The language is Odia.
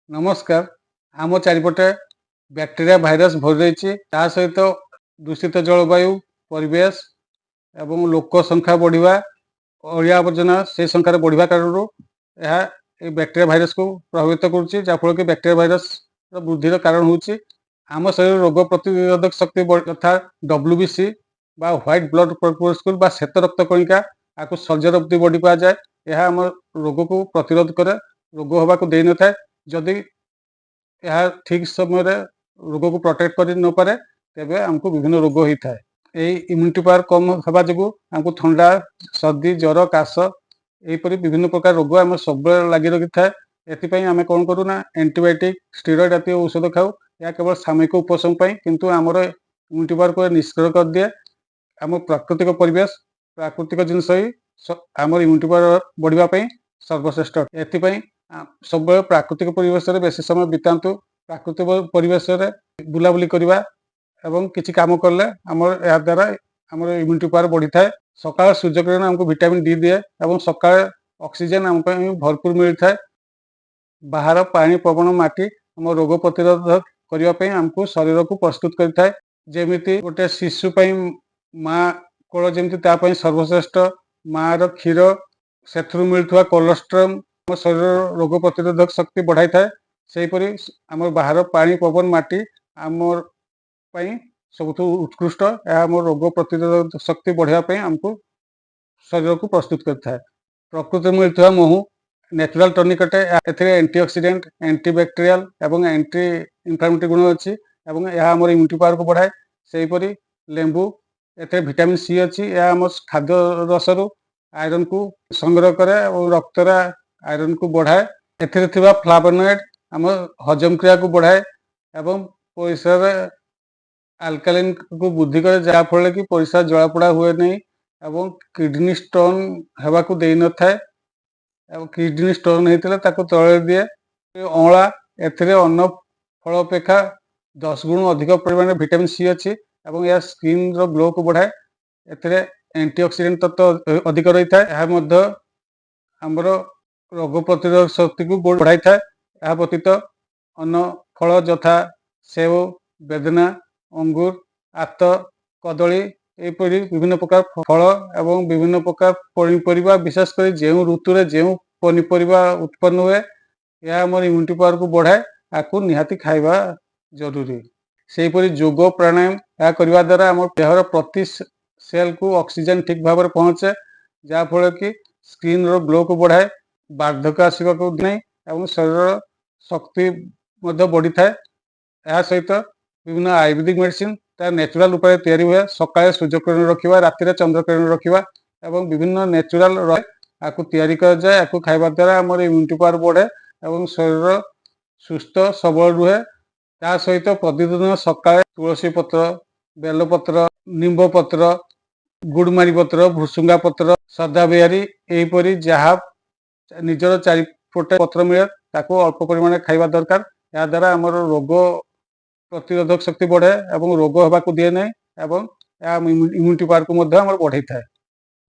ନମସ୍କାର। ଆମ ଚାରିପଟେ ବ୍ୟାକ୍ଟେରିଆ, ଭାଇରସ ଭରି ରହିଛି। ତା ସହିତ ଦୂଷିତ ଜଳବାୟୁ, ପରିବେଶ ଏବଂ ଲୋକ ସଂଖ୍ୟା ବଢ଼ିବା, ଅଳିଆ ଆବର୍ଜନା ସେ ସଂଖ୍ୟାରେ ବଢ଼ିବା କାରଣରୁ ଏହା ଏଇ ବ୍ୟାକ୍ଟେରିଆ, ଭାଇରସକୁ ପ୍ରଭାବିତ କରୁଛି, ଯାହାଫଳରେ କି ବ୍ୟାକ୍ଟେରିଆ, ଭାଇରସର ବୃଦ୍ଧିର କାରଣ ହେଉଛି। ଆମ ଶରୀରରେ ରୋଗ ପ୍ରତିରୋଧକ ଶକ୍ତି ଯଥା ଡବ୍ଲ୍ୟୁବିସି ବା ହ୍ୱାଇଟ୍ ବ୍ଲଡ୍ କର୍ପସ୍କୁଲ ବା ଶ୍ଵେତ ରକ୍ତ କଣିକା, ଆକୁ ସୋଲଜର ଅଫ୍ the body କୁହାଯାଏ। ଏହା ଆମ ରୋଗକୁ ପ୍ରତିରୋଧ କରେ, ରୋଗ ହେବାକୁ ଦେଇନଥାଏ। ଯଦି ଏହା ଠିକ୍ ସମୟରେ ରୋଗକୁ ପ୍ରୋଟେକ୍ଟ କରି ନପାରେ, ତେବେ ଆମକୁ ବିଭିନ୍ନ ରୋଗ ହେଇଥାଏ। ଏଇ ଇମ୍ୟୁନିଟି ପାୱାର କମ୍ ହେବା ଯୋଗୁଁ ଆମକୁ ଥଣ୍ଡା, ସର୍ଦ୍ଦି, ଜ୍ୱର, କାଶ ଏହିପରି ବିଭିନ୍ନ ପ୍ରକାର ରୋଗ ଆମ ସବୁବେଳେ ଲାଗି ରହିଥାଏ। ଏଥିପାଇଁ ଆମେ କ'ଣ କରୁ ନା ଆଣ୍ଟିବାୟୋଟିକ୍, ଷ୍ଟିରଏଡ୍ ଜାତୀୟ ଔଷଧ ଖାଉ। ଏହା କେବଳ ସାମୟିକ ଉପଶମ ପାଇଁ, କିନ୍ତୁ ଆମର ଇମ୍ୟୁନିଟି ପାୱାରକୁ ନିଷ୍କ୍ରିୟ କରିଦିଏ। ଆମ ପ୍ରାକୃତିକ ପରିବେଶ, ପ୍ରାକୃତିକ ଜିନିଷ ହିଁ ଆମର ଇମ୍ୟୁନିଟି ପାୱାର ବଢ଼ିବା ପାଇଁ ସର୍ବଶ୍ରେଷ୍ଠ। ଏଥିପାଇଁ ସବୁବେଳେ ପ୍ରାକୃତିକ ପରିବେଶରେ ବେଶୀ ସମୟ ବିତାନ୍ତୁ। ପ୍ରାକୃତିକ ପରିବେଶରେ ବୁଲାବୁଲି କରିବା ଏବଂ କିଛି କାମ କଲେ ଆମର ଏହାଦ୍ୱାରା ଆମର ଇମ୍ୟୁନିଟି ପାୱାର ବଢ଼ିଥାଏ। ସକାଳ ସୂର୍ଯ୍ୟକିରଣ ଆମକୁ ଭିଟାମିନ୍ ଡି ଦିଏ ଏବଂ ସକାଳେ ଅକ୍ସିଜେନ୍ ଆମ ପାଇଁ ଭରପୁର ମିଳିଥାଏ। ବାହାର ପାଣି, ପବନ, ମାଟି ଆମ ରୋଗ ପ୍ରତିରୋଧ କରିବା ପାଇଁ ଆମକୁ ଶରୀରକୁ ପ୍ରସ୍ତୁତ କରିଥାଏ। ଯେମିତି ଗୋଟେ ଶିଶୁ ପାଇଁ ମା କୋଳ ଯେମିତି ତା ପାଇଁ ସର୍ବଶ୍ରେଷ୍ଠ, ମାର କ୍ଷୀର, ସେଥିରୁ ମିଳୁଥିବା କୋଲେଷ୍ଟ୍ରମ୍ ଆମ ଶରୀରର ରୋଗ ପ୍ରତିରୋଧକ ଶକ୍ତି ବଢ଼ାଇଥାଏ, ସେହିପରି ଆମର ବାହାର ପାଣି, ପବନ, ମାଟି ଆମ ପାଇଁ ସବୁଠୁ ଉତ୍କୃଷ୍ଟ। ଏହା ଆମ ରୋଗ ପ୍ରତିରୋଧକ ଶକ୍ତି ବଢ଼ାଇବା ପାଇଁ ଆମକୁ ଶରୀରକୁ ପ୍ରସ୍ତୁତ କରିଥାଏ। ପ୍ରକୃତିରେ ମିଳୁଥିବା ମହୁ ନ୍ୟାଚୁରାଲ ଟନିକ୍ ଅଟେ। ଏଥିରେ ଆଣ୍ଟିଅକ୍ସିଡେଣ୍ଟ, ଆଣ୍ଟିବ୍ୟାକ୍ଟେରିଆଲ ଏବଂ ଆଣ୍ଟି ଇନଫ୍ଲାମେଟରୀ ଗୁଣ ଅଛି ଏବଂ ଏହା ଆମର ଇମ୍ୟୁନିଟି ପାୱାରକୁ ବଢ଼ାଏ। ସେହିପରି ଲେମ୍ବୁ, ଏଥିରେ ଭିଟାମିନ୍ ସି ଅଛି। ଏହା ଆମ ଖାଦ୍ୟ ରସରୁ ଆଇରନକୁ ସଂଗ୍ରହ କରେ ଏବଂ ରକ୍ତରେ ଆଇରନକୁ ବଢ଼ାଏ। ଏଥିରେ ଥିବା ଫ୍ଲାଭୋନଏଡ୍ ଆମ ହଜମ କ୍ରିୟାକୁ ବଢ଼ାଏ ଏବଂ ପରିସ୍ରାରେ ଆଲକାଲିନକୁ ବୃଦ୍ଧି କରେ, ଯାହାଫଳରେ କି ପରିସ୍ରା ଜଳାପୋଡ଼ା ହୁଏ ନାହିଁ ଏବଂ କିଡନୀ ଷ୍ଟୋନ୍ ହେବାକୁ ଦେଇନଥାଏ ଏବଂ କିଡନୀ ଷ୍ଟୋନ୍ ହେଇଥିଲେ ତାକୁ ତରଳେଇ ଦିଏ। ଅଁଳା, ଏଥିରେ ଅନ୍ୟ ଫଳ ଅପେକ୍ଷା 10 ଗୁଣ ଅଧିକ ପରିମାଣରେ ଭିଟାମିନ୍ ସି ଅଛି ଏବଂ ଏହା ସ୍କିନ୍ର ଗ୍ଲୋକୁ ବଢ଼ାଏ। ଏଥିରେ ଆଣ୍ଟିଅକ୍ସିଡେଣ୍ଟ ତତ୍ତ୍ୱ ଅଧିକ ରହିଥାଏ। ଏହା ମଧ୍ୟ ଆମର ରୋଗ ପ୍ରତିରୋଧକ ଶକ୍ତିକୁ ବଢ଼ାଇଥାଏ। ଏହା ବ୍ୟତୀତ ଅନ୍ୟ ଫଳ ଯଥା ସେଓ, ବେଦନା, ଅଙ୍ଗୁର, ଆତ, କଦଳୀ, ଏହିପରି ବିଭିନ୍ନ ପ୍ରକାର ଫଳ ଏବଂ ବିଭିନ୍ନ ପ୍ରକାର ପନିପରିବା, ବିଶେଷ କରି ଯେଉଁ ଋତୁରେ ଯେଉଁ ପନିପରିବା ଉତ୍ପନ୍ନ ହୁଏ, ଏହା ଆମର ଇମ୍ୟୁନିଟି ପାୱାରକୁ ବଢ଼ାଏ। ଆକୁ ନିହାତି ଖାଇବା ଜରୁରୀ। ସେହିପରି ଯୋଗ, ପ୍ରାଣାୟାମ, ଏହା କରିବା ଦ୍ୱାରା ଆମ ଦେହର ପ୍ରତି ସେଲ୍କୁ ଅକ୍ସିଜେନ୍ ଠିକ୍ ଭାବରେ ପହଞ୍ଚେ, ଯାହାଫଳରେ କି ସ୍କିନ୍ର ଗ୍ଲୋକୁ ବଢ଼ାଏ, ବାର୍ଦ୍ଧକ୍ୟ ଆସିବାକୁ ନାହିଁ ଏବଂ ଶରୀରର ଶକ୍ତି ମଧ୍ୟ ବଢ଼ିଥାଏ। ଏହା ସହିତ ବିଭିନ୍ନ ଆୟୁର୍ବେଦିକ ମେଡ଼ିସିନ ତା ନ୍ୟାଚୁରାଲ ଉପାୟରେ ତିଆରି ହୁଏ। ସକାଳେ ସୂର୍ଯ୍ୟକିରଣ ରଖିବା, ରାତିରେ ଚନ୍ଦ୍ରକିରଣ ରଖିବା ଏବଂ ବିଭିନ୍ନ ନ୍ୟାଚୁରାଲ ରହେ, ଆକୁ ତିଆରି କରାଯାଏ। ଆକୁ ଖାଇବା ଦ୍ୱାରା ଆମର ଇମ୍ୟୁନିଟି ପାୱାର ବଢ଼େ ଏବଂ ଶରୀର ସୁସ୍ଥ ସବଳ ରୁହେ। ତା ସହିତ ପ୍ରତିଦିନ ସକାଳେ ତୁଳସୀ ପତ୍ର, ବେଲପତ୍ର, ନିମ୍ବ ପତ୍ର, ଗୁଡ଼ମାରି ପତ୍ର, ଭୃସୁଙ୍ଗା ପତ୍ର, ସଦାବିହାରୀ, ଏହିପରି ଯାହା ନିଜର ଚାରିପଟେ ପତ୍ର ମିଳେ, ତାକୁ ଅଳ୍ପ ପରିମାଣରେ ଖାଇବା ଦରକାର। ଏହାଦ୍ୱାରା ଆମର ରୋଗ ପ୍ରତିରୋଧକ ଶକ୍ତି ବଢ଼େ ଏବଂ ରୋଗ ହେବାକୁ ଦିଏ ନାହିଁ ଏବଂ ଏହା ଇମ୍ୟୁନିଟି ପାୱାରକୁ ମଧ୍ୟ ଆମର ବଢ଼େଇଥାଏ।